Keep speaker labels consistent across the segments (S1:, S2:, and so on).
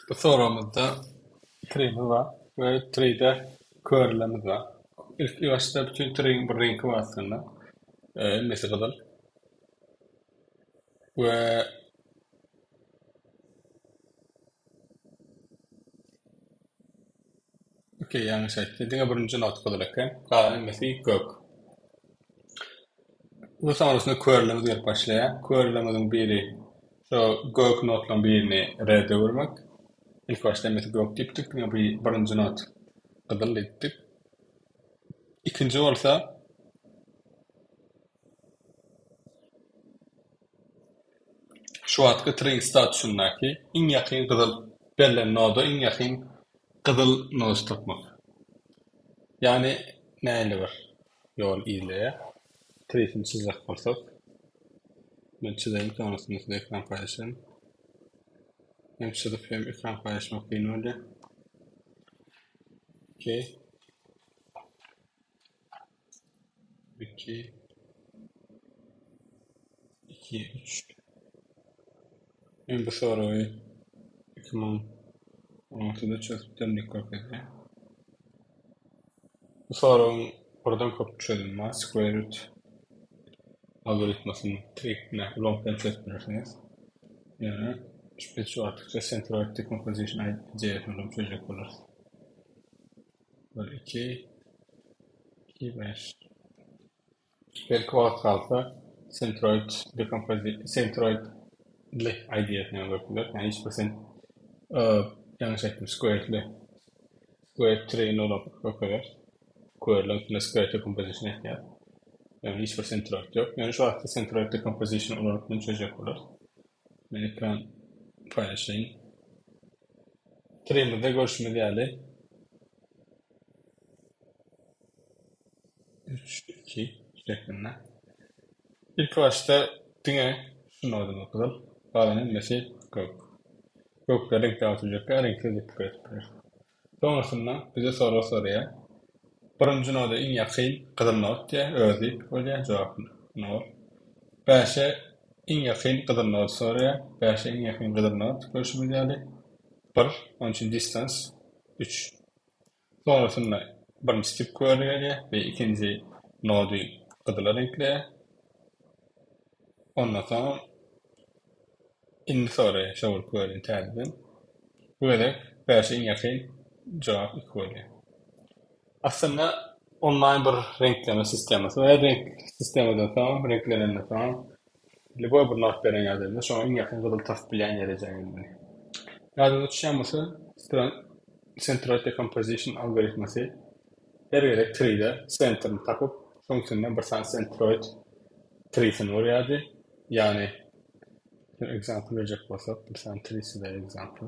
S1: Bu soragymyzda trimiz bar we tride körlemiz bar. Ilk başda bütün triň bir reňki bar aslynda. Hemmesi gyzyl. We Okey, ýalňyş aýtdy. Diňe birinji not gyzyl eken. Galan hemmesi gök. Bu sonrasynda körlemiz gelip başlaýar. Körlemiziň biri şo gök notlaryň birini red öwürmek. Ilk başda hemmesi gök diýipdik, diňe bir birinji not gyzyl diýipdik. Ikinji bolsa Şu wagtky triň statusyndaky iň ýakyn gyzyl berlen noda iň ýakyn gyzyl nody tapmak. Ýagny nähili bir ýol izleýär. Trisini çyzjak bolsak, men çyzaýyn sonrasynda size ekran paýlaşaryn. Hem çyzyp hem ekran paýlaşmak kyn bolýar. Okey. 2 2 3 Men bu soragy 2016-da çözüpdim diýip görkezýär. Bu soragyň birden köp çözümi bar. Square root algoritmasyny trikine ulanyp hem çözüp bilersiňiz. Ýöne biz şu wagtlyça centroid decomposition ideýasyny ulanyp çözjek bolarys. 1 2 2 5 Belki wagt galsa centroid dekompozi centroidli ideýasyny hem görüp bileris. Ýagny hiç bir sen ýalňyş aýtdym squaredli squared tree-ni ulanyp görkezeris. Squaredli üstünde squared decomposition etýär. Ýagny hiç bir centroid ýok. Ýöne şu wagtda centroid decomposition ulanyp muny çözjek bolarys. Men ekran paýlaşaýyn. Tree'mizde görşümiz ýaly 3 2 şeklinde. İlk başda diňe şu nodumyz gyzyl, galan hemmesi gök. Gökler reňkli oturjak, reňksiz diýip pikir edip bileris. Sonrasynda bize sorag soraýar. Birinji noda iň ýakyn gyzyl not diýýär, özi bolýar, jogap nol. Bäşe iň ýakyn gyzyl not soraýar. Bäşe iň ýakyn gyzyl not görşümiz ýaly bir, onuň üçin distans üç. Sonrasynda birinji tip query gelýär we ikinji nody gyzyla reňkleýär. Ondan soň Indi soraýar şo bir query täzeden. Bu gezek bäşe iň ýakyn jogap iki bolýar. Aslynda onlaýn bir reňkleme sistemasy bar. Her reňk sistemadan soň, reňklenenden soň lýuboý bir not beren ýagdaýynda şoňa iň ýakyn gyzyl tapyp bilýän ýere gelmeli. Ýadyňyza düşýän bolsa, Centroid Decomposition algoritmasy her gezek tree-de sentrini tapyp, şoň üstünden bir sany centroid tree-sini gurýardy. Ýagny Bir example berjek bolsak, bir sany tree size example.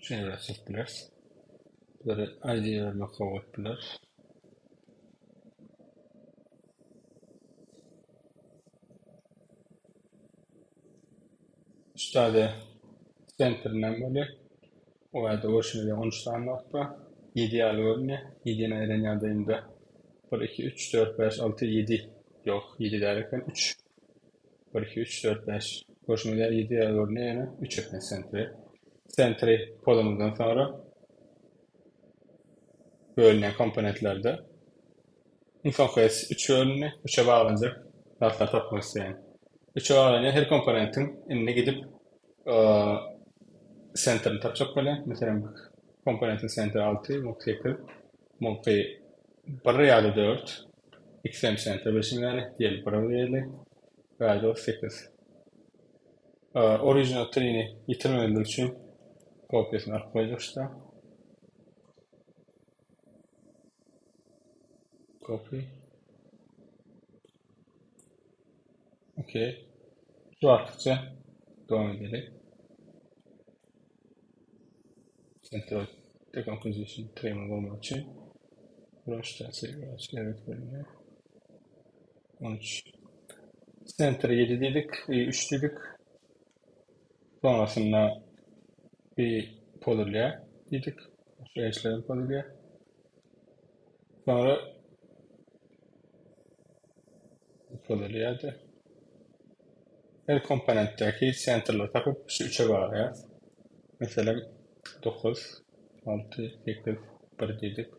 S1: Şeýle biraz çekip bileris. Bizlere ID bermek gowy bolup biler. Üç tane centerinden bolýar. O ýerde görşüňiz ýaly 13 sany not bar. 7 ýaly görünýär. 7-ni aýyran ýagdaýynda 1, 2, 3, 4, 5, 6, 7 ýok, 7 däl eken, 3. 1, 2, 3, 4, 5. Görşüňiz ýaly 7 ýaly görünýär, ýöne 3 eken sentri. Sentri pozanymyzdan soňra bölünýän komponentlerde iň soňky S 3 bölündi. 3-e baglanjak zatlary tapmak isleýän. 3-e baglanýan her komponentiň indi gidip sentrini tapjak bolýan. Meselem, komponentiň sentri 6, muňky 8, muňky 1 ýa-da 4. Ikisi hem sentr bilşiň ýaly, diýeli 1 diýeli. Ýa-da 8. Original tree-ni ýitirmezlik üçin kopiýasyny alyp goýjak şda. Copy. Okey. Şu wagtça dowam edeli. Centroid decomposition tree bulmak üçin Roştası biraz evet bölümü. 13. Center 7 dedik, 3 dedik. Sonrasında bir pozulýar dedik. Şu eşlerim pozulýar. Sonra pozulýardy. Her komponentdäki sentrleri tapyp şu üçe baglaýarys. Meselem 9, 6, 8, 1 diýdik.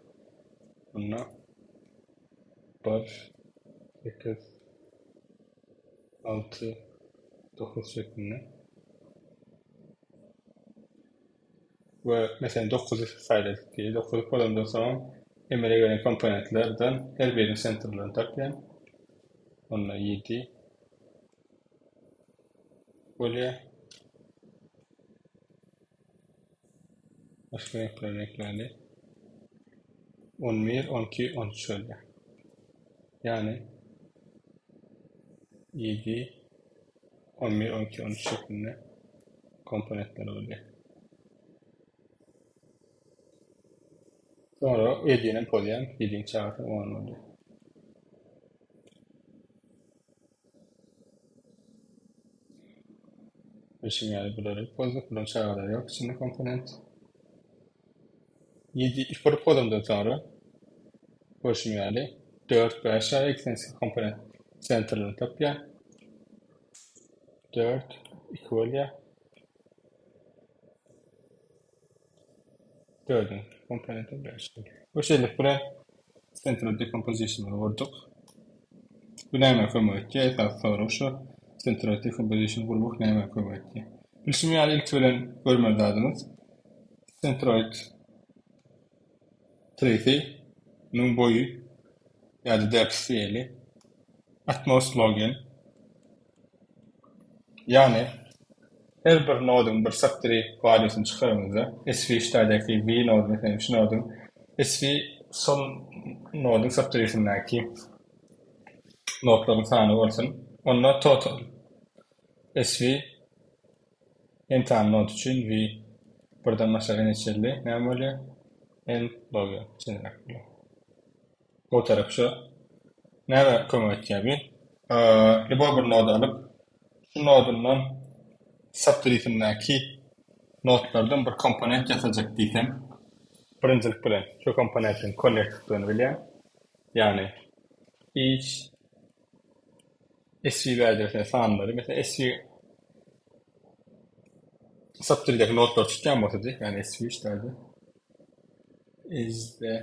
S1: Onda 1, 8, 6, 9 şeklinde. We meselem 9-y saýladyk diýeli. 9-y bolandan soň emele gelen komponentlerden her biriniň sentrlerini tapýan. Onda 7 bolýar. Başga reňkler reňkläli. 11, 12, 13 bolýar. Ýagny 7, 11, 12, 13 şeklinde komponentler bolýar. Sonra 7-ni pozýan, 7-niň çagasy 10 bolýar. Bilşiň ýaly bulary pozduk, bularyň çagalary ýok içinde komponent. 7 bir pozandan sonra görşüm ýaly 4 5 ýaly eksensiz komponent sentrlerini tapýar. 4 2 bolýar. 4-üň komponenti 5 bolýar. Bu şeýlelik bilen central decomposition gurduk. Bu näme kömek etýär? Esasy sorag şu. Central decomposition gurmak näme kömek etýär? Bilşim ýaly ilki bilen görmeli zadymyz centroid treesi niň boýy ýa-da depth diýeli. At most log n. Ýagny her bir noduň bir subtree valuesyny çykaranymyzda SV ştaýdaky V nody meselem şu noduň SV şol noduň subtreesindäki nodlaryň sany bolsun. Onda total SV n sany nod üçin V birden başlap n çenli näme bolýar? N log n çenliräk bolýar. Bu tarap şu. Näme kömek etýär bi? Lýuboý bir nody alyp, şu nodundan subtreesindäki nodlardan bir komponent ýasajak diýsem, birinjilik bilen şu komponentiň connecteddigini bilýän. Ýagny each SV bärdesine sanlary, meselem SV subtreedäki nodlary tutýan bolsady, ýagny SV işlärdi. Is the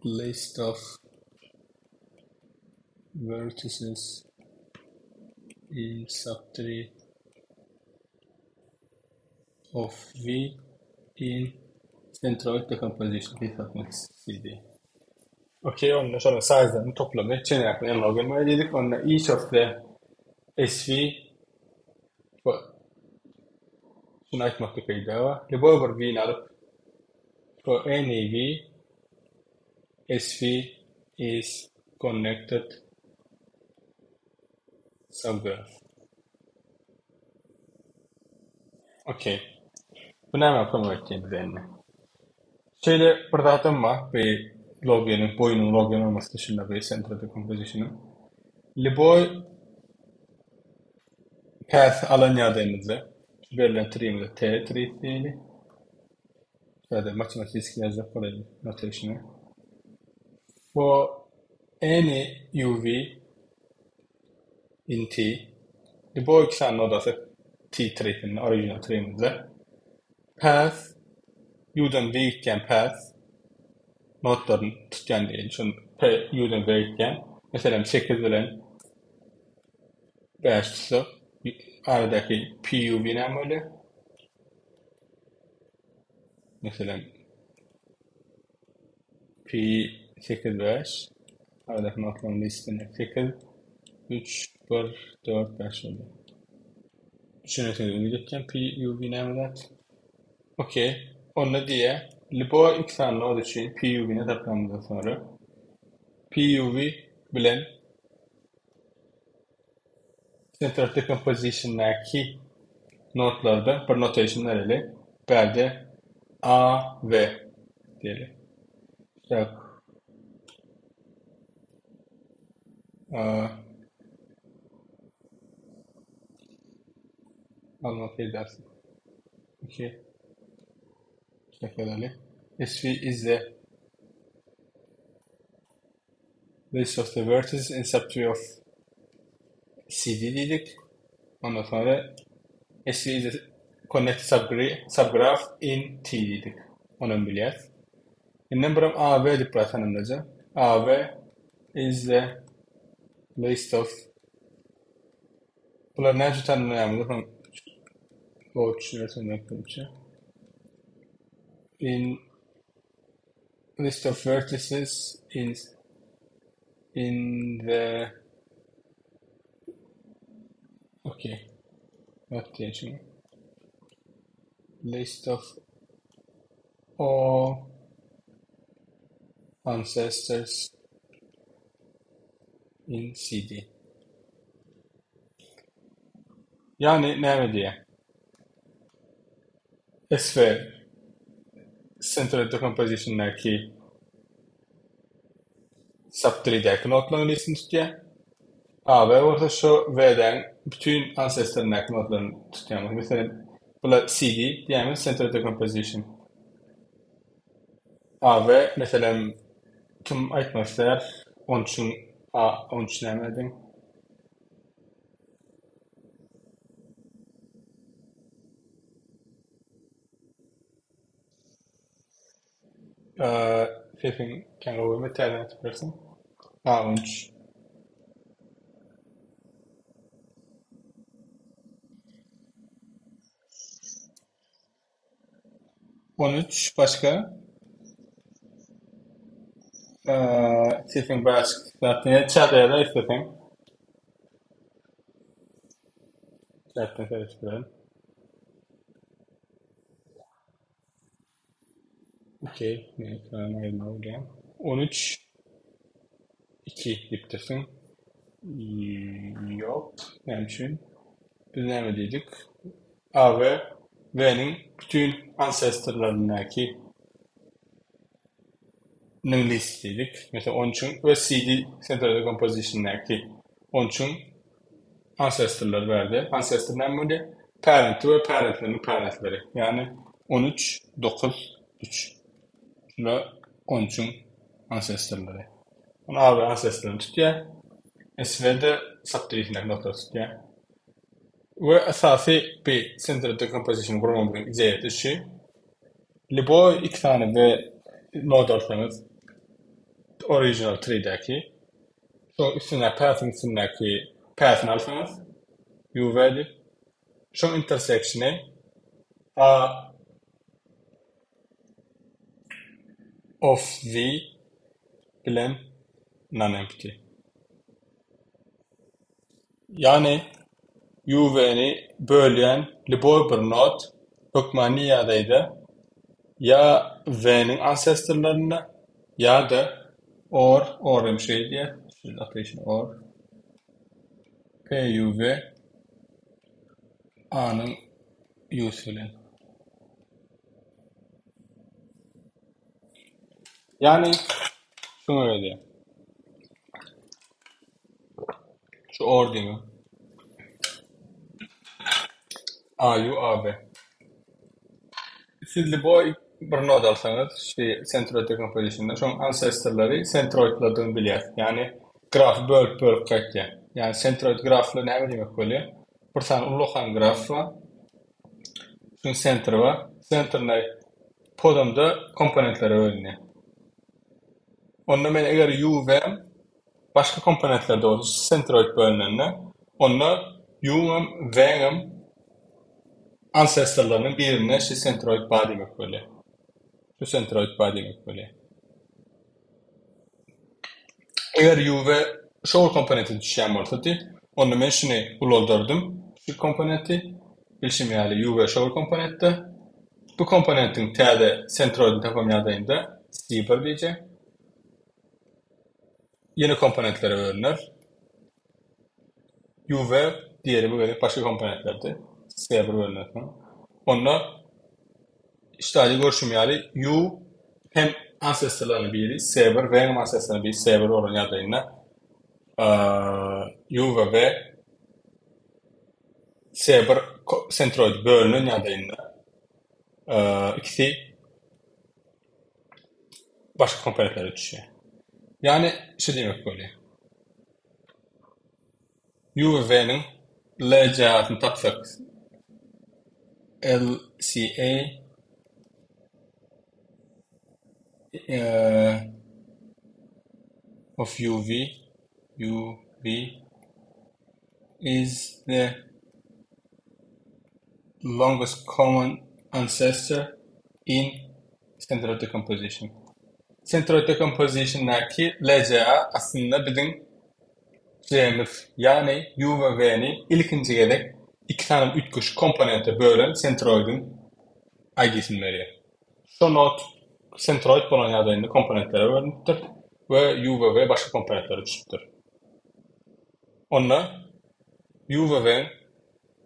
S1: list of vertices in subtree of V in centroid decomposition hesapmak CD. Okey, onda şonuň size-laryny toplamy çenräkli n log n bolýar diýdik. Onda each of the SV şuny aýtmakda peýda bar. Lýuboý bir V-ni alyp for any V SV is connected subgraph. Okey. Bu näme kömek etýär bize indi? Şeýle bir zadam bar, bu loginiň boýunyň login bolmasy dışynda bu central decomposition-yň. Lýuboý path alan ýagdaýymyzda şu berlen tree-mize T tree diýeli. Ýa-da matematiki ýazjak bolaýyn notation-y. For any UV in T, lýuboý iki sany nod alsak T tree-sinde, original tree-mizde path U-dan V gitýän path nodlaryny tutýan diýeli. Şol P U-dan V gitýän. Meselem 8 bilen 5 tutsak, aradaky PUV näme bolýar? Meselem P 8 5 aradaky nodlaryň listini 8 3 1 4 5 bolýar. Düşünesiňiz ümit etýän P U V näme zat? Okey. Onda diýýär, lýuboý iki sany nod üçin P U V-ni tapýanymyzdan soňra P U V bilen Central Decomposition-däki nodlarda bir notation bereli. Bärde A, V diýeli. Tak. A Almak peýdasy. 2 Şekilli. SV is the list of the vertices in subtree of. CD diýdik. Ondan soňra SV is a connected subgraph in T diýdik. Onam bilýäs. Indem biram AV diýip bir tanymlaja. AV is the list of Bular näçe tanymlaýarmyz? Soň gowy düşünersiň mekdepçe. In list of vertices in in the okay not diýen list of all ancestors in CD. Ýagny näme diýýär? SV Central Decomposition-däki subtree-däki notlaryň listini tutýar. AB bolsa şu V-däň bütin ancestor-indäki notlaryny tutýar. Meselem, bular CD diýýärmiz, Central Decomposition. AB, meselem, kim aýtmak isleýär? 13-iň A 13 näme ediň? Sesiň kän gowy gelmedi, täzeden aýdyp berseň. A 13. 13 başga? Sesiň baş zat ne çat ýa-da isleseň. Chatdan seredip bilerin. Okey, men ekranymy aýyrmaly bolýan. 13 2 diýipdirsiň. Ýok, näme üçin? Biz näme diýdik? A we V-niň bütin ancestorlaryndaky niň list diýdik. Meselem, 13-iň we CD Central Decomposition-däki 13-iň ancestorlary bärde. Ancestor näme bolýar? Parenti we parentleriniň parentleri. Ýagny 13, 9, 3. Şular 13-iň ancestorlary. Ony A we ancestorlaryny tutýar. SV-de subtree-sindäki notlary tutýar. We esasy bir Central Decomposition gurmamyzyň ideýasy şu. Lýuboý iki sany V nod alsaňyz original tree-däki şoň üstündäki path-iň üstündäki path-ini alsaňyz UV diýip şoň intersection-y A of V bilen non-empty. Ýagny UV-ni bölýän lýuboý bir nod hökmany ýagdaýda ýa V-niň ancestorlarynda ýa-da or, or hem şeý diýýär, şu notation or, PUV A-nyň U-sy bilen. Ýagny şuňa gelýär. Şu or diýmek. A U A B. Siz lýuboý bir nod alsaňyz, şu centroid decomposition-da şoň ancestorlary centroidlardygyny bilýäs. Ýagny grafy bölüp-bölüp gaýtýar. Ýagny centroid graflar näme diýmek bolýar? Bir sany ullakan graf bar. Şuň sentri bar. Sentrine podamda komponentlere bölünýär. Onda men eger U V başga komponentlerde bolsa centroid bölünende, onda U-ňam V-ňam ancestorlarynyň birinde şu centroid bar diýmek bolýar. Şu centroid bar diýmek bolýar. Eger U V şol komponente düşýän bolsady, onda men şuny ulaldardym, şu komponenti. Bilşim ýaly U V şol komponentde. Bu komponentiň täze centroidini tapan ýagdaýynda C1 diýjek. Ýene komponentlere bölüner. U V diýeli bu gezek başga komponentlerde C1 bölüner. Onda işte görşüm ýaly U hem ancestorlarynyň biri C1, V hem ancestorlarynyň biri C1 bolan ýagdaýynda U we V C1 centroid bölünen ýagdaýynda ikisi başga komponentlere düşýär. Ýagny şu diýmek bolýar. U we V-niň LCA-syny tapsak, LCA of UV, UV is the longest common ancestor in centroid decomposition. Centroid decomposition-daky LCA aslynda biziň C-miz, ýagny U we V-ni ilkinji gezek iki sany üýtgeşik komponente bölen centroidiň ID-sini berýär. Şo not centroid bolan ýagdaýynda komponentlere bölünipdir we U we V başga komponentlere düşüpdir. Onda U we V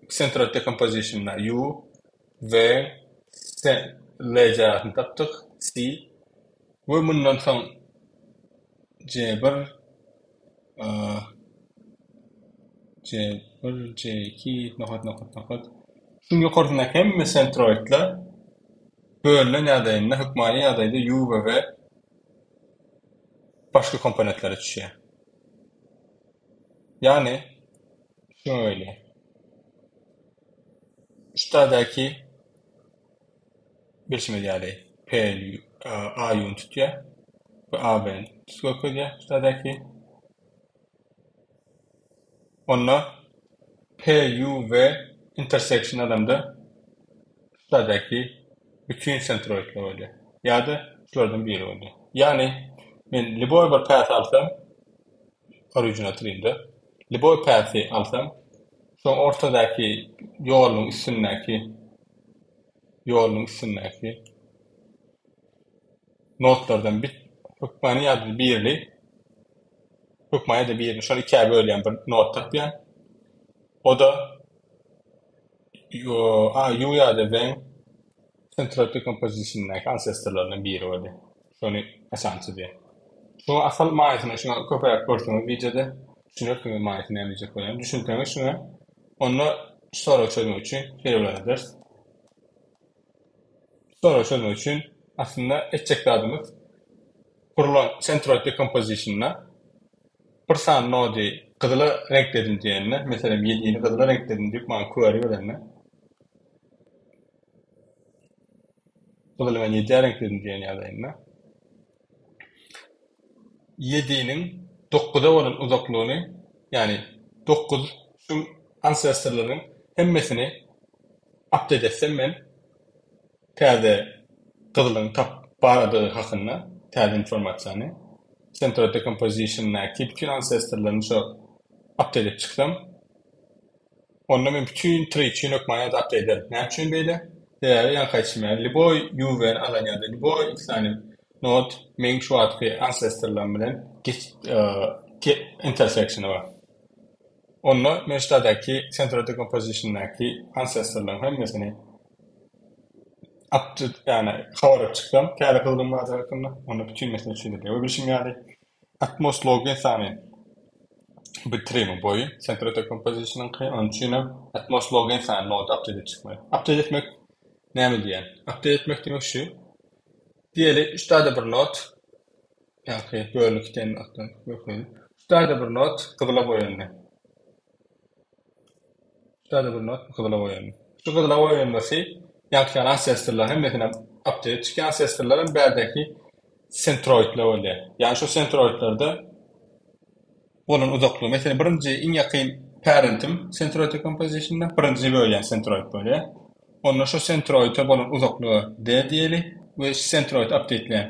S1: centroid decomposition-da U, V, L jaýasyny tapdyk, C we mundan soň C1, C1, C2, nokat, nokat, nokat. Şuň ýokarsyndaky hemme centroidler bölünen ýagdaýynda hökmany ýagdaýda U we V başga komponentlere düşýär. Ýagny şuňa gelýär. Şu taýdaky bilşimiz ýaly P A U-ny tutýar we A B-ni düz görkezýär şu taýdaky. Onda P U V intersection alanda şu taýdaky bütin sentroidler bolýar ýa-da şulardan biri bolýar. Ýagny men lýuboý bir path alsam original tree-de lýuboý path-i alsam şoň ortadaky ýoluň üstündäki ýoluň üstündäki notlardan bir hökmany ýa-da birini hökmany ýa-da birini şony ikä bölýän bir not tapýan. O-da A, U ýa-da V-iň centroid decomposition-daky ancestorlaryndan biri bolýar. Şony aşan çyzýar. Şuňa asyl manysyny şuňa köpräk görseňiz wideoda düşünersiňiz manysyny näme diýjek bolýanymy. Düşünseňiz şuňa onda şu soragy çözmek üçin şeýle bilen ederis. Soragy çözmek üçin aslynda etjek zadymyz gurulan centroid decomposition-da bir sany nody gyzyla reňkledim diýende, meselem 7-ni gyzyla reňkledim diýip maňa query berende gyzyly men 7-ä reňkledim diýen ýagdaýynda 7-niň 9-a bolan uzaklygyny, ýagny 9 şu ancestorlaryň hemmesini update etsem men täze gyzylyň tap baradygy hakynda täze informasiýany centroid decomposition-daky bütin ancestorlaryny şo update edip çyksam, onda men bütin tree üçin hökman ýa-da update ederin. Näme üçin beýle? Sebäbi ýaňky aýdyşym ýaly, lýuboý UV-ni alan ýa-da lýuboý iki sany node meň şu wagtky ancestorlarym bilen intersection-y bar. Onda men ştadaky centroid decomposition-daky ancestorlaryň hemmesini up to ýagny habar berip çyksam täze gyzylyň bardygy hakynda onda bütin mesele çözülýär. We bilşim ýaly at most log n sany bu trimiň boýy centroid decomposition-yňky onuň üçin hem at most log n sany node update edip çykmaly. Update etmek näme diýýän? Update etmek diýmek şu. Diýeli üç taýda bir node ýagny bölünip giden görkezdim. Üç taýda bir node gyzyla boýandy. Şeýle bir not gyzyla boýandy. Şu gyzyla boýanmasy ýaňky ýaly ancestorlaryň hemmesine update çykýar. Ancestorlar hem bärdäki sentroidler bolýar. Ýagny şu sentroidlerde bolan uzaklygy. Meselem, birinji iň ýakyn parentim centroid decomposition-da birinji bölýän sentroid bolýar. Onda şu sentroide bolan uzaklyga d diýeli we şu sentroid update-leýän.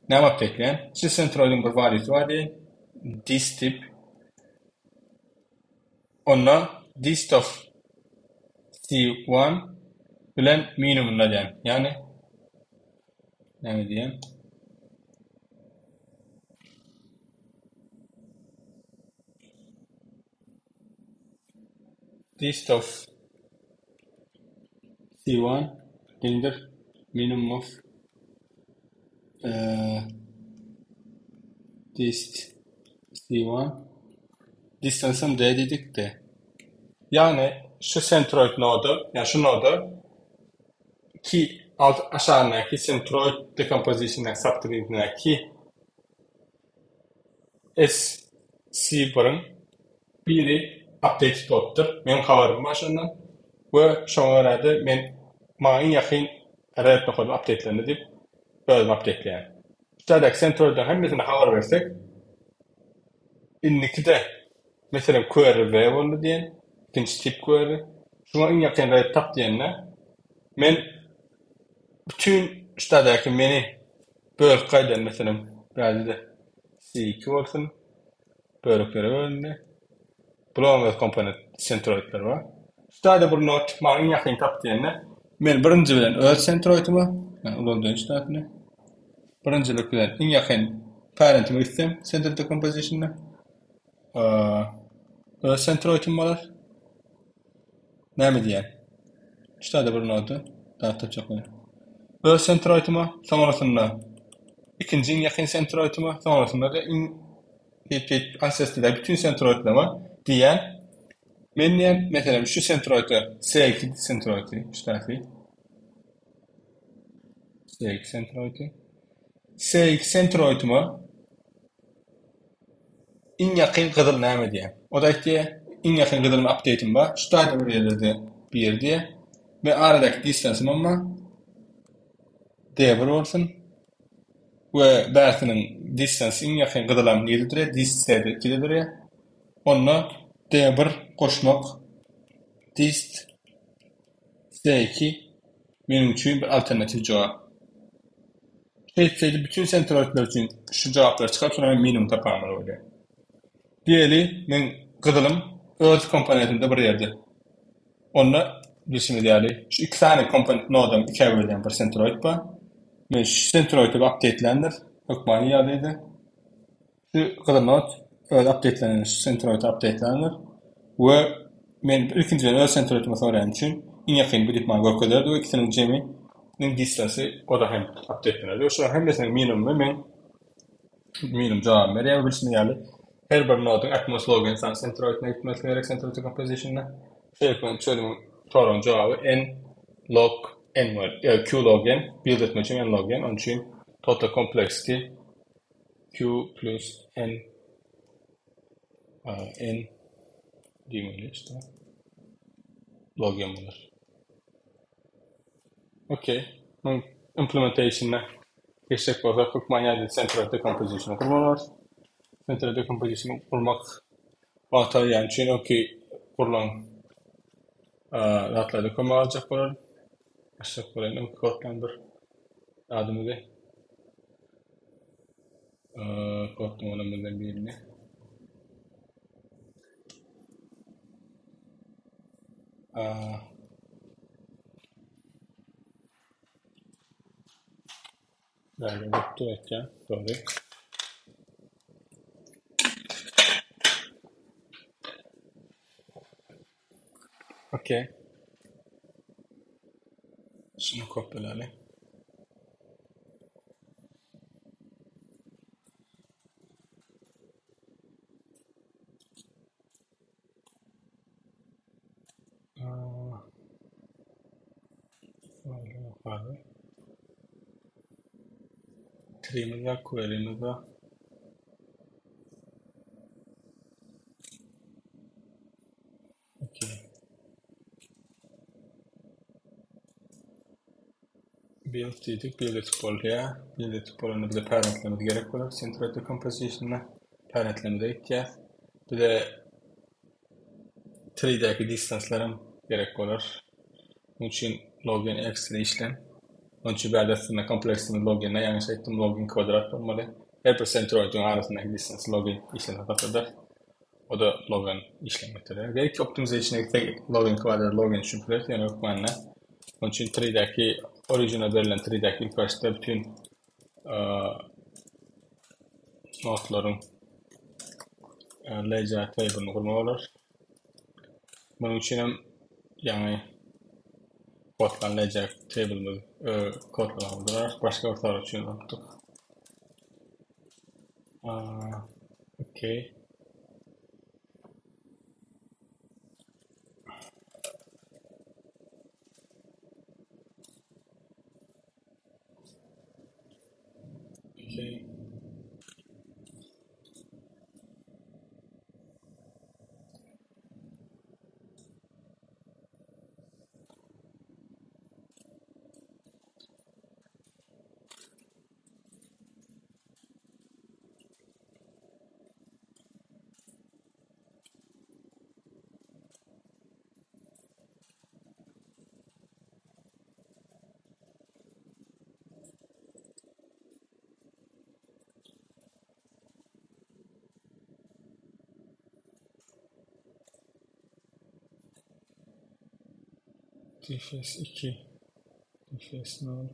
S1: Näme update-leýän? Şu sentroidiň bir valuesi bar diýeli. This tip Onda dist of C one bilen minimumyny alýan. Ýagny näme diýen? Dist of C one deňdir minimum of dist C1 distance-am D diýdik-de. Ýagny şu sentroid noda, ýagny şu noda ki alt aşagyndaky sentroid decomposition-daky subtree-indäki S C1-iň biri. updated bolupdyr. Meň habarym bar şondan we şoňa görä-de men maňa iň ýakyn red nokadym updatelendi diýip özüm updateleýän. Şu taýdaky centroidleriň hemmesine habar bersek, indiki-de meselem query V boldy diýen, ikinji tip query. Şuňa iň ýakyn red tap diýende men bütin şu taýdaky meni bölüp gaýdan meselem bärde-de C2 bolsun. Böleklere bölündi. Bularyň öz komponent sentroidleri bar. Şu taýda bir nod maňa iň ýakyn tap diýende, men birinji bilen öz sentroidymy, ýagny ulaldaýyn şu taýsyny. Birinjilik bilen iň ýakyn parentime gitsem, center decomposition-da öz sentroidym bolar. Näme diýýän? Şu taýda bir nody zat tapjak bolýan. Öz sentroidyma, soňrasynda ikinji iň ýakyn sentroidyma, soňrasynda-da iň diýip diýip ancestor-daky bütin sentroidleme diýýän. Men diýýän, meselem, şu sentroida C2 sentroidi, şu taýsy. C2 sentroidi. C2 sentroidyma Iň ýakyn gyzyl näme diýýär? O-da aýtýar, iň ýakyn gyzylym update-im bar. Şu taýda bir ýerlerde bir diýýär. We aradaky distance-ym bar. D1 bolsun. We bärsiniň distance iň ýakyn gyzylam nirede durýar? Dist C-de 2-de durýar. Onda D1 goşmak dist C2 meniň üçin bir alternatiw jogap. Şeýtseýdi bütün sentroidler üçin şu jogaplary çykaryp şonda men minimum tapamaly bolýar. Diýeli meň gyzylym öz komponentinde bir ýerde. Onda bilşimiz ýaly şu iki sany komponent nodam ikä bölýän bir sentroid bar. Men şu sentroidi updateländir hökmany ýagdaýda. Şu gyzyl not öz updatelenen şu sentroidi updateländir we men ilkinjiden öz sentroidimi soraýan üçin iň ýakyn bu diýip maňa görkezerdi we ikisiniň jemi niň distancy o-da hem updatelenerdi we şularyň hemmesiniň minimumy meň minimum jogabymy berýär we bilşimiz ýaly her bir noduň at most log n sany sentroidine gitmesi gerek centroid decomposition-da. Şeýlelikde bilen çözümiň soragyň jogaby n log n bolýar, q log n build etmek üçin n log n, onuň üçin total complexity Q plus N N diýmeli işte. Log M bolar. Okey. Muň implementation'na geçjek bolsak hökman ýa-da central decomposition gurmaly bolar. Central decomposition gurmak wagt alýan üçin öňki gurlan zatlarda kömek aljak bolar. Açjak bolaýyn öňki koddan bir adymyzy. Korkdum olamyzdan birini. Nerede yoktu etken. Doğru. Okey. Şunu kopyalaly. Tree'miz var, query'miz var. Okey. Build diýdik, build etip bolýar. Build etip bolanda bize parentlerimiz gerek bolar. Centroid decomposition-da parentlerimize gitýär. Bize treedäki distance-laram gerek bolar. Munuň üçin log n ekstra işlem. Onuň üçin bärde aslynda kompleksimiz log n-e ýalňyş aýtdym, log n kwadrat bolmaly. Her bir centroidiň arasyndaky distance log n işlem hasapladyr. O-da log n işlem göterýär. Belki optimization gitsek log n kwadrat log n üçin bileris, ýöne hökmanda. Onuň üçin treedäki original berlen treedäki ilk başda bütün notlaryň ledger table-ny gurmaly bolar. Munuň üçin hem ýaňy kodlan ledger table-myz kodlamamyz bolar. Başga bir sorag üçin unutdyk. Okey. Okey. Dfs 2, dfs 0,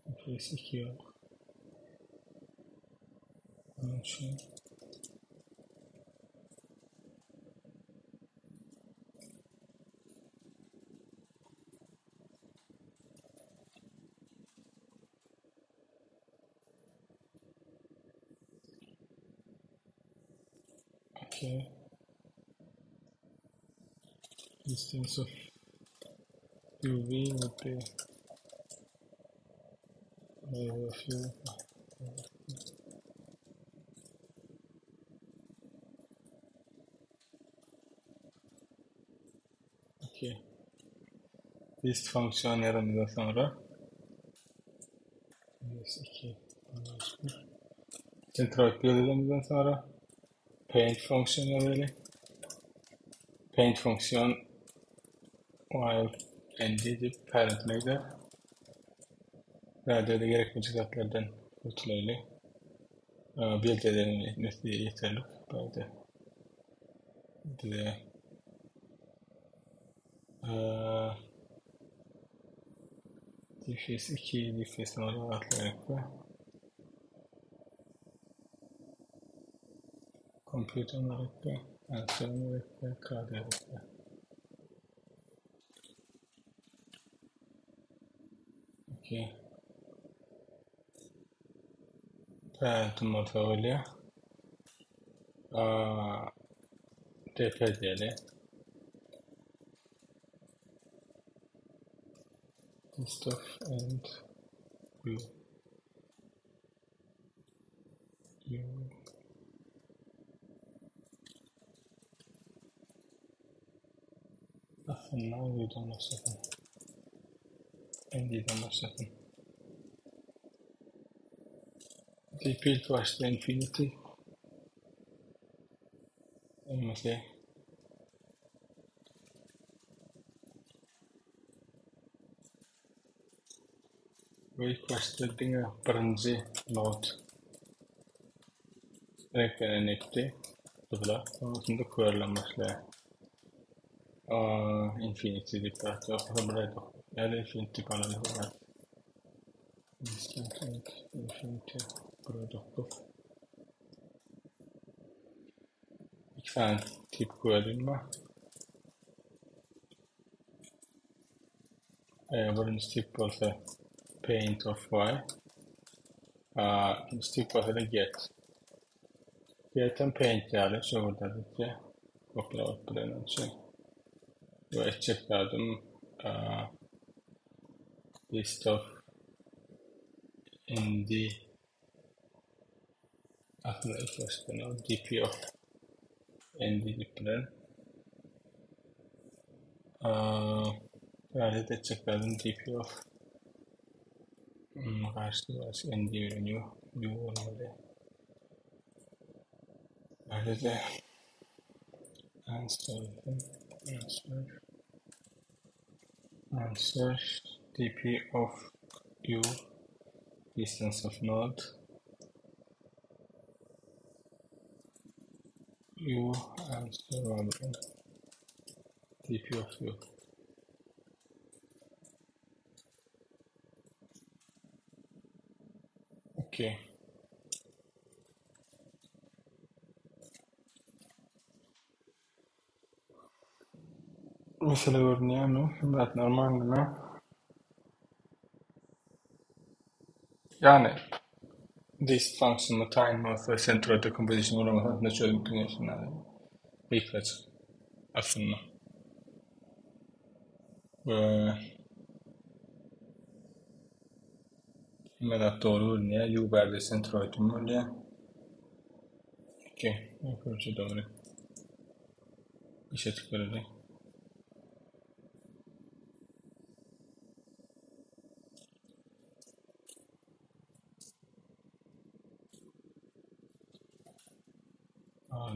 S1: dfs 2 ýok. Onuň üçin Okay. Distance of UV would be of U. Okay. List fonksiyon yaranından sonra S2 Centroid belirlemeden sonra paint fonksiyonu verelim. Paint fonksiyon while nd deyip parent'ine gider. Radyoda gerekmeyecek zatlardan kurtulaylı. Build edelim etmesi yeterli. Böyle bize dfs 2 dfs 0 atlayarak Computer gerekli, answer gerekli, K gerekli. Okay. Parent'im bolsa bolýar. DP diýeli. List of and U. U. Aslynda U'dan başlasyn. ND'den başlasyn. DP ilk başta infinity. Olmasa we ilk başta diňe birinji not reňklenen etdi. Gyzyla. Sonrasında körlen başlaýar. Infinity diýip zat ýok. Bir aýdyk. Ýa-da infinity falan bar. Instant and infinity 1.9. İki tane tip koyalım mı? Birinji tip bolsa paint of y. İkinci tip bolsa da get. Get'em paint ýaly şu burada bitti. Kopyalap bilen üçin. Bu etjek zadym list of nd aslynda ilk başda dp of nd diýip bilen. Hareket etjek zadym dp of karşy baş nd bilen u u bolmaly. Nerede answer answer answer dp of u distance of node u answer dp of u. Okay. Mesele görünýärmi? Hemrat normalnymy? Ýagny list function time bolsa centroid decomposition guramasynda çözüm düşünýärsiň. Gysgaça aslynda. We hemme zat dogry görünýär. U bärde centroidim bolýar. Okey, görünüşe dogry. İşe çıkarıldı.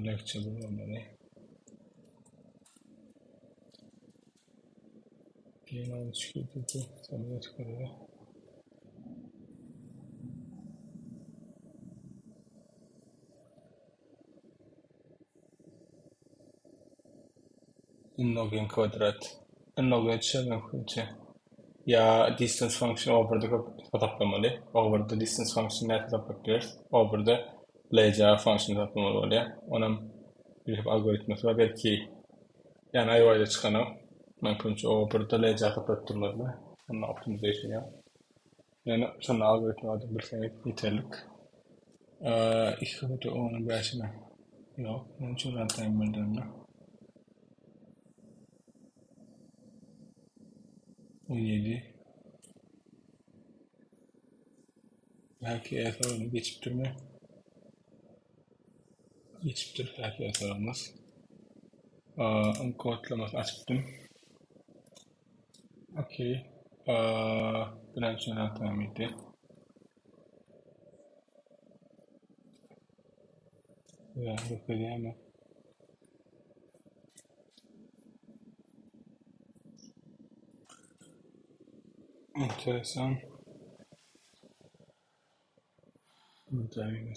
S1: Lecture bu olmalı. Keyin çıkıyor. Sonra çıkarıldı. Log n kvadrat. N-log düşer mümkinçe. Ýa distance function o birde köp hasaplamaly. O birde distance function nädip hasaplap bileris? O birde LCA function hasaplamaly bolýar. Onam bir algoritmasy bar. Belki ýani aýwaýda çykanok. Mümkinçe o birde LCA hasaplap durmazlar. Onda optimization ýok. Ýöne şonda algoritmi bardyr bilseňiz ýeterlik. Iki köpeltmek onuň bäşine. Ýok, näme üçin runtime bildirende? 17. Belki e soruny geçipdir mi? Geçipdir belki e sorumuz. Aa, kodlamasy açypdym. Okey. Bu näme üçin runtime idi? Ya, görkezýärmi? Enteresan. Runtime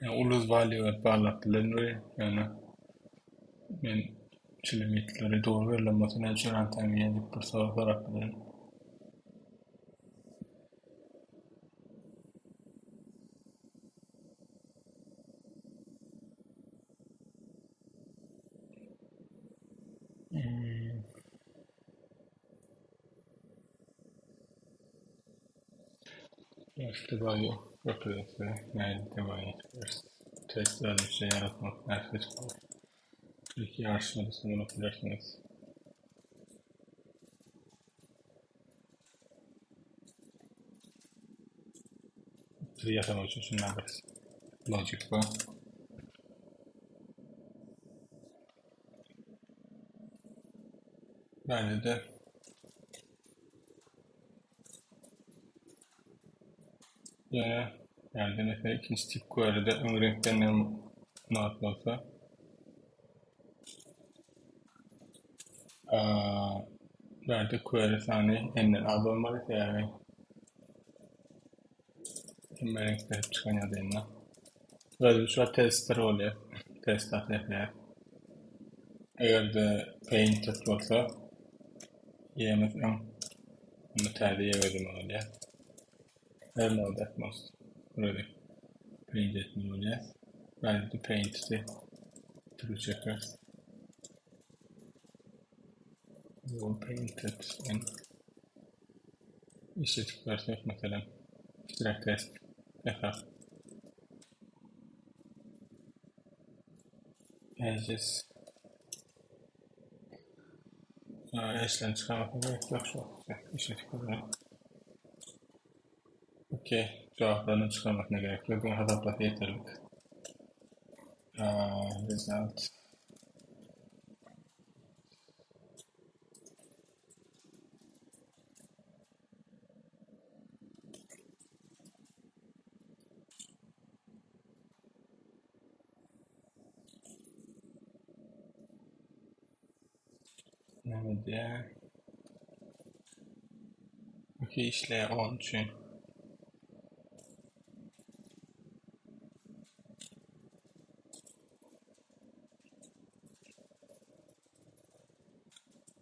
S1: Yani uly value barlap bilenmi? Yani men şu limitleri dogry berlen bolsa näme üçin runtime diýip bir sorag sorap bilerin. Hmm. Başda baýy görkezse, nädip debaýy test özümçe ýaratmak nähili çykar? Belki ýaryşmada ulanып bilersiňiz. Tree ýasamak üçin şundan bir logic bar. Bence de Ýöne ýerde mesela ikinji tip query'de öň reňkden not bolsa bärde query sany n-den az bolmaly sebäbi hemme reňkde hep çykan ýagdaýynda. Özi şu wagt tester bolýar. Test atýar. Eger-de painted bolsa ýemiz öň onda täze ýe bermeli bolýar. Her node at most. Buraya paint etmeli bolýar. Bärde painted'i true çeker. Bu painted n işletip versek mesela kiçiräk test esas. Edges Edge'den çıkarmak gerek yok şu işletip görelim. Okey. Cevaplarını çıkarmak gerek yok. Bunu hesaplasy yeterlik. Result. Näme diýýär? Okey işleýär onun üçin.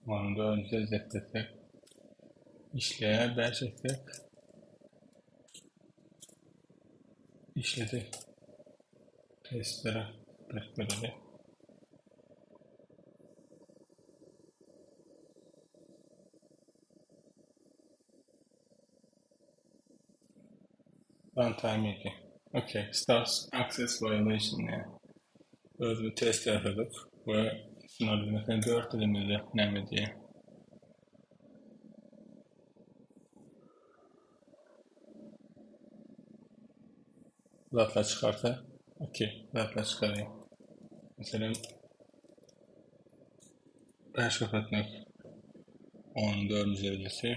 S1: Onu dördüncü etsek işleýär 5 etsek işledi. Testlere berkmeledi. Runtime idi. Okay. Starts access violation yani. Öz bir test yasadyk we şunlar mesela 4 elimizde näme diye. Zatlar çıkarsa okey. Zatlar çıkarıyor. Mesela 5 köpeltmek 10 dördüncü derecesi.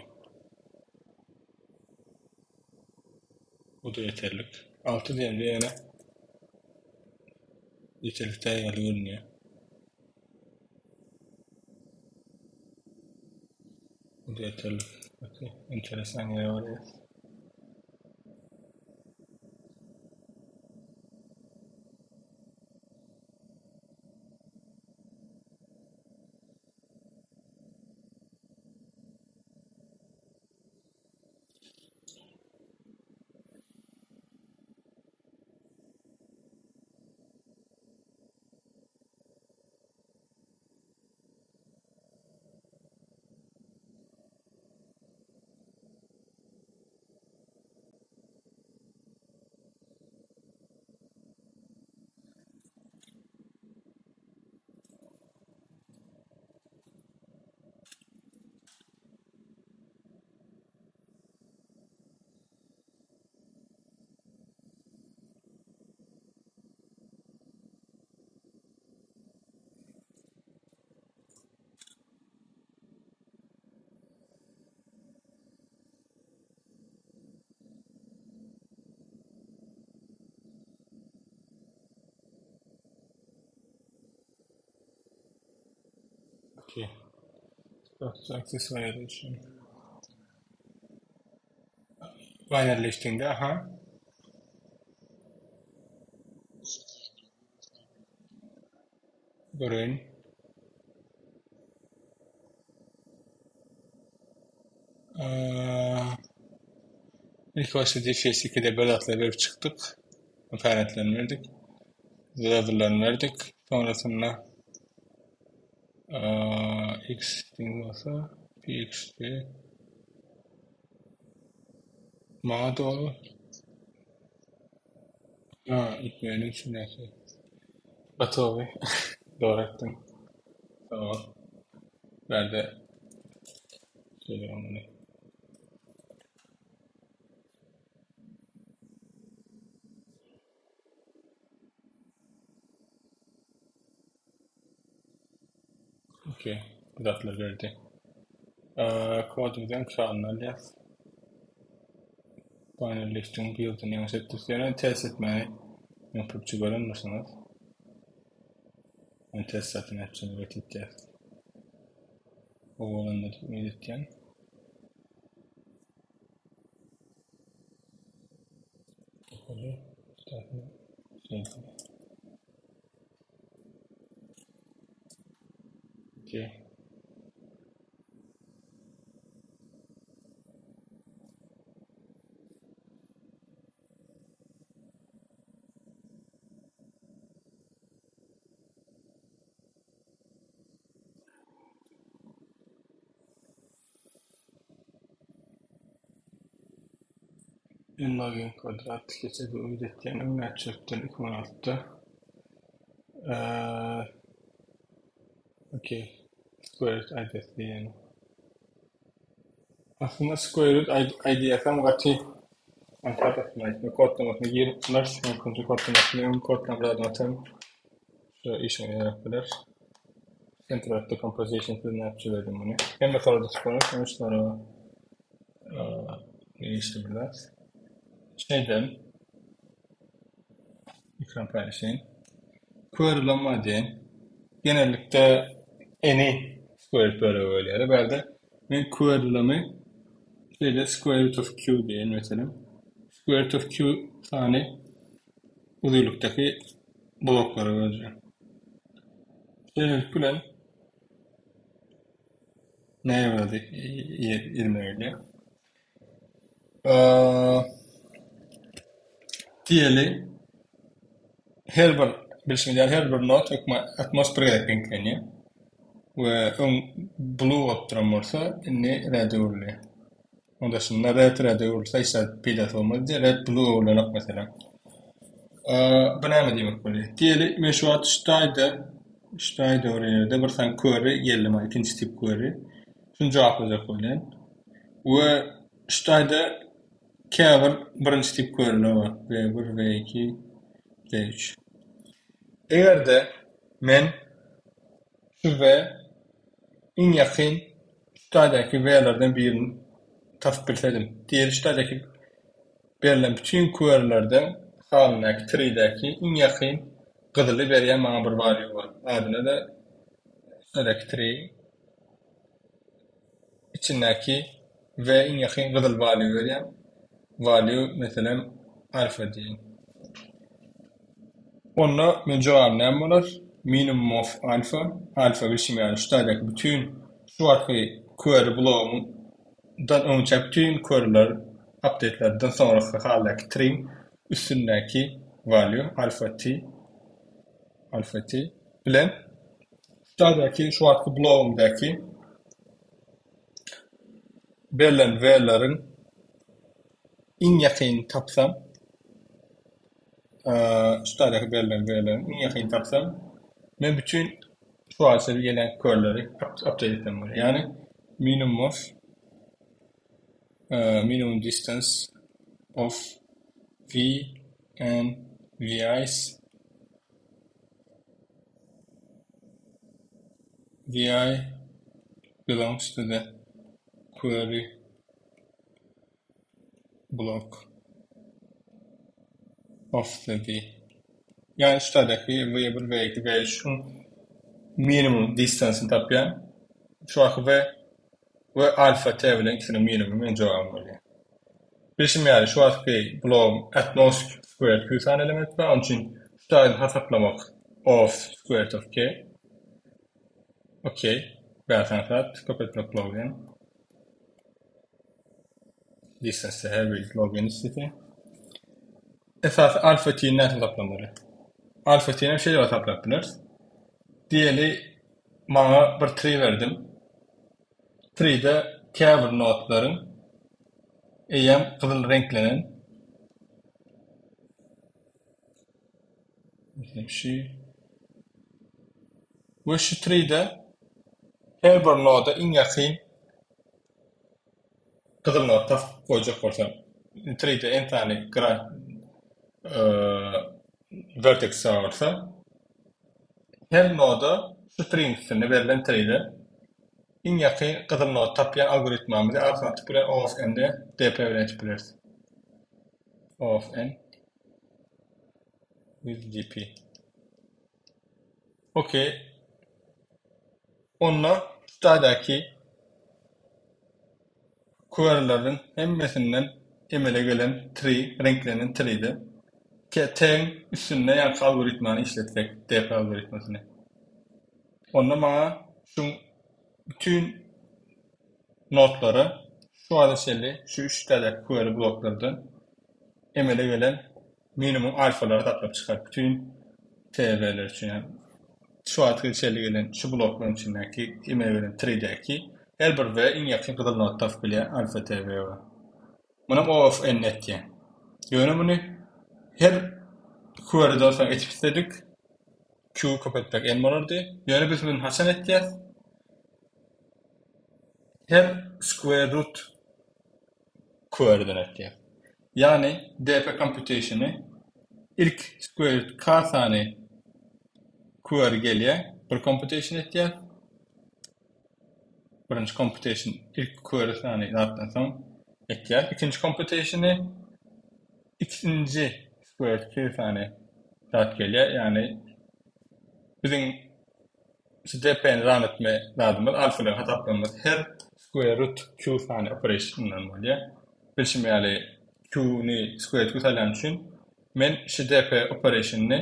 S1: Bu-da ýeterlik. 6 diýende ýene ýeterlik däl ýaly görünýär. Bu-da ýeterlik. Okey, enteresan ýere barýas. Okey. Structure access violation. Binary listingde aha. Göreýin. İlk başta DFS 2'de bir zatlar berip çykdyk. Parentlerini verdik. Level'lerini verdik. Sonrasında X bolsa PXD Maňa dogry. Ha, itmeýäniň içindäki. Gotowy. Dogry aýtdyň. Sag bol. Bärde şeýle bolmaly. Okey. Bu zatlar berdi. Kodumyzyň şanyny alýas. Binary listing build-ini ýalňyş etdik. Ýöne test etmäni men köpçe görenmirsiňiz. Men test zaten etjegini getirýär. Owalandy diýip umyt etýän. Okey. N log n kwadrat geçer diýip umyt etýän. Öň näçe çökden 2016-da. Okey. Square root ideasy diýýän. Aslynda square root ideasam gaty aňsat aslynda aýtmak. Kodlamasyna girip biler. Mümkinçe kodlamasyny öň kodlan bir adam ataryn. Şu işiňe ýarap biler. Centroid decomposition siz nätjek edin muny. Hemme sorada çykarar. Şonuň üçin soraga degişli bir zat. Şeýdem ekran paýlaşaýyn. Querylanma diýen genellikde eni square root bölegi bolýar. Bärde men querylamy şeýle square root of q diýen meselem. Square root of q sany uzynlykdaky bloklara böleceğim. Şeýlelik bilen näme boldy ýerine gelýär. Diýeli her bir bilşimiz ýaly her bir not hökman atmos bir gezek reňklenýär. We öň blue bolup duran bolsa indi red öwrülýär. Onda şunda red red öwrülse hiç zat peýdasy bolmaz diýýär. Red blue öwrülenok meselem. Bu näme diýmek bolýar? Diýeli men şu wagt şu taýda şu taýda bir ýerde bir sany query geldi maňa ikinji tip query. Şuny jogaplajak bolýan. We şu taýda käbir birinji tip queryler bar. V1, V2, V3. Eger-de men şu V iň ýakyn şu taýdaky V-lerden birini tapyp bilsedim. Diýeli şu taýdaky. Berlen bütün querylerden halyndaky treedäki iň ýakyn gyzyly berýän maňa bir value bar. Adyna-da şuradaki tree içindäki v iň ýakyn gyzyl value berýän. Value meselem alfa diýeýin. Onda men jogabym näme bolar? Minimum of alfa. Alfa bilşim ýaly şu taýdaky bütün şu wagtky query blogumdan öňçä bütün queryler update'lerden soňraky haldaky trim üstündäki value alfa t alfa t bilen şu taýdaky şu wagtky blogumdaky berlen v-leriň iň ýakyn tapsam şu taýdaky berlen v-leriň iň ýakyn tapsam men bütün şu wagta gelen queryleri update etsem bolýar. Ýagny minimum of minimum distance of v and vi's vi belongs to the query block of the V. Ýagny şu taýdaky V1, V2, V3-iň minimum distance'yny tapýan. Şu wagtky V we alfa T bilen ikisiniň minimumy meň jogabym bolýar. Bilşim ýaly şu wagtky blogum at most squared Q sany element bar. Onuň üçin şu taýdan hasaplamak of squared of K. Okey. Bäş sany köpeltmek log n. Distance her bir log n istese. Esasy alfa t näçe hasaplamaly? Alfa t hem şeýle hasaplap bileris. Diýeli maňa bir tree berdim. Tree'de käbir notlaryň eýýäm gyzyl reňklenen Meselem şu we şu tree'de her bir noda iň ýakyn gyzyl not tapyp goýjak bolsam, tree'de n sany grant vertex bar bolsa, her noda şu tree'ň üstünde berlen tree'de iň ýakyn gyzyl not tapýan algoritmamyzy aňsatlyk bilen O of n-de dp bilen etip bileris. O of n with dp. Okey. Onda şu taýdaky queryleriniň hemmesinden emele gelen tree, reňklenen tree'de T-iň üstünde ýaňky algoritmany işletsek, DP algoritmasyny. Onda maňa şu bütün notlara şu wagta çenli şu üç taýdaky query bloklardan emele gelen minimum alfalary saklap çykar bütün TV-ler üçin. Yani şu wagtky çenli gelen şu bloklaryň içindäki emele gelen treedäki her bir V iň ýakyn gyzyl not tapyp bilýär alfa TV we. Munam O of N etýär. Ýöne muny her query'den soň etip isledik. Q köpeltmek N bolardy. Ýöne biz muny haçan etýäs? Her square root query'den etýär. Ýagny DP computationy ilk square root k sany query gelýär, bir computation etýär. Birinji computation ilk query sany zatdan soň etýär. Ikinji computationy ikinji square root k sany zat gelýär. Ýagny biziň şu DP-ni run etme zadymyz alfalar hasaplamamyz her square root q sany operationdan bolýar. Bilşim ýaly q-ni square root q salýan üçin men şu DP operationyny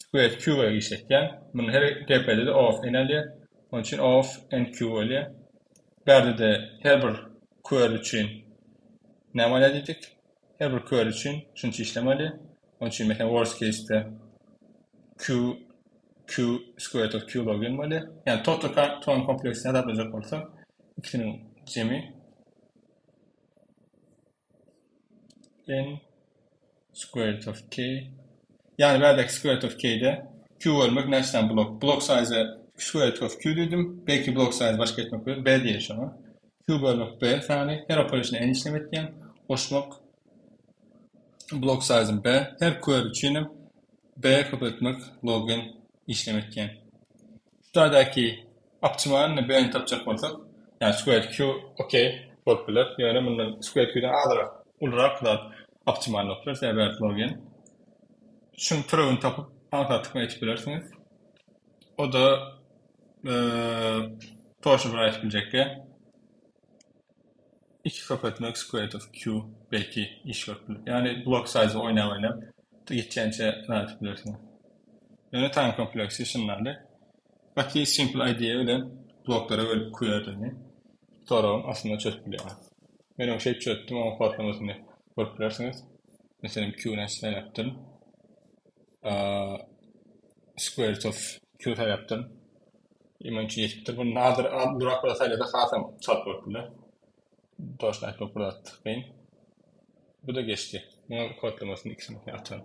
S1: square root q bilen işletýän. Muny her DP-de-de O of n alýar. Onuň üçin O of n q bolýar. Bärde-de her bir query üçin näme alýar diýdik? Her bir query üçin şunça işlem alýar. Onuň üçin meselem worst case-de q q square root of q log n bolýar. Ýagny total time kompleksini hasaplajak bolsak, ikisiniň jemi n square root of k. Ýagny bärdäki square root of k-de q bölmek näçe sany blok? Blok size square root of q diýdim. Belki blok size başga etmek bilen b diýeli şoňa. Q bölmek b sany her operation n işlem etýän. Goşmak blok size b. Her query üçin hem b köpeltmek log n işlem etýän. Şu taýdaky optimalny b-ni tapjak bolsak, ýagny square q okey bolup biler. Ýöne mundan square q-dan azrak, ulurak zat. Optimal bolup biler, sebäbi log n. Şuň türewini tapyp aňsatlyk bilen ýetip bilersiňiz. O-da toşy bir aýdyp biljekge. 2 köpeltmek square root of q belki iş görüp biler. Ýagny block size oýnap oýnap gitýänçe aýdyp bilersiňiz. Ýöne time kompleksi şundandy. Gaty simple idea bilen bloklara bölüp query'ni soragyň aslynda çözüp bilýäňiz. Men ony şeýdip çözdüm, onuň kodlamasyny görüp bilersiňiz. Meselem q näçe saýlapdyryn? Square root of q saýlapdyryn. Munuň üçin ýetipdir. Bunu hazır durak bir saýlasa hasam çalt bolup biler. Toşny aýtmak bir zat kyn. Bu da geçdi. Munuň kodlamasyny ikisini ataryn.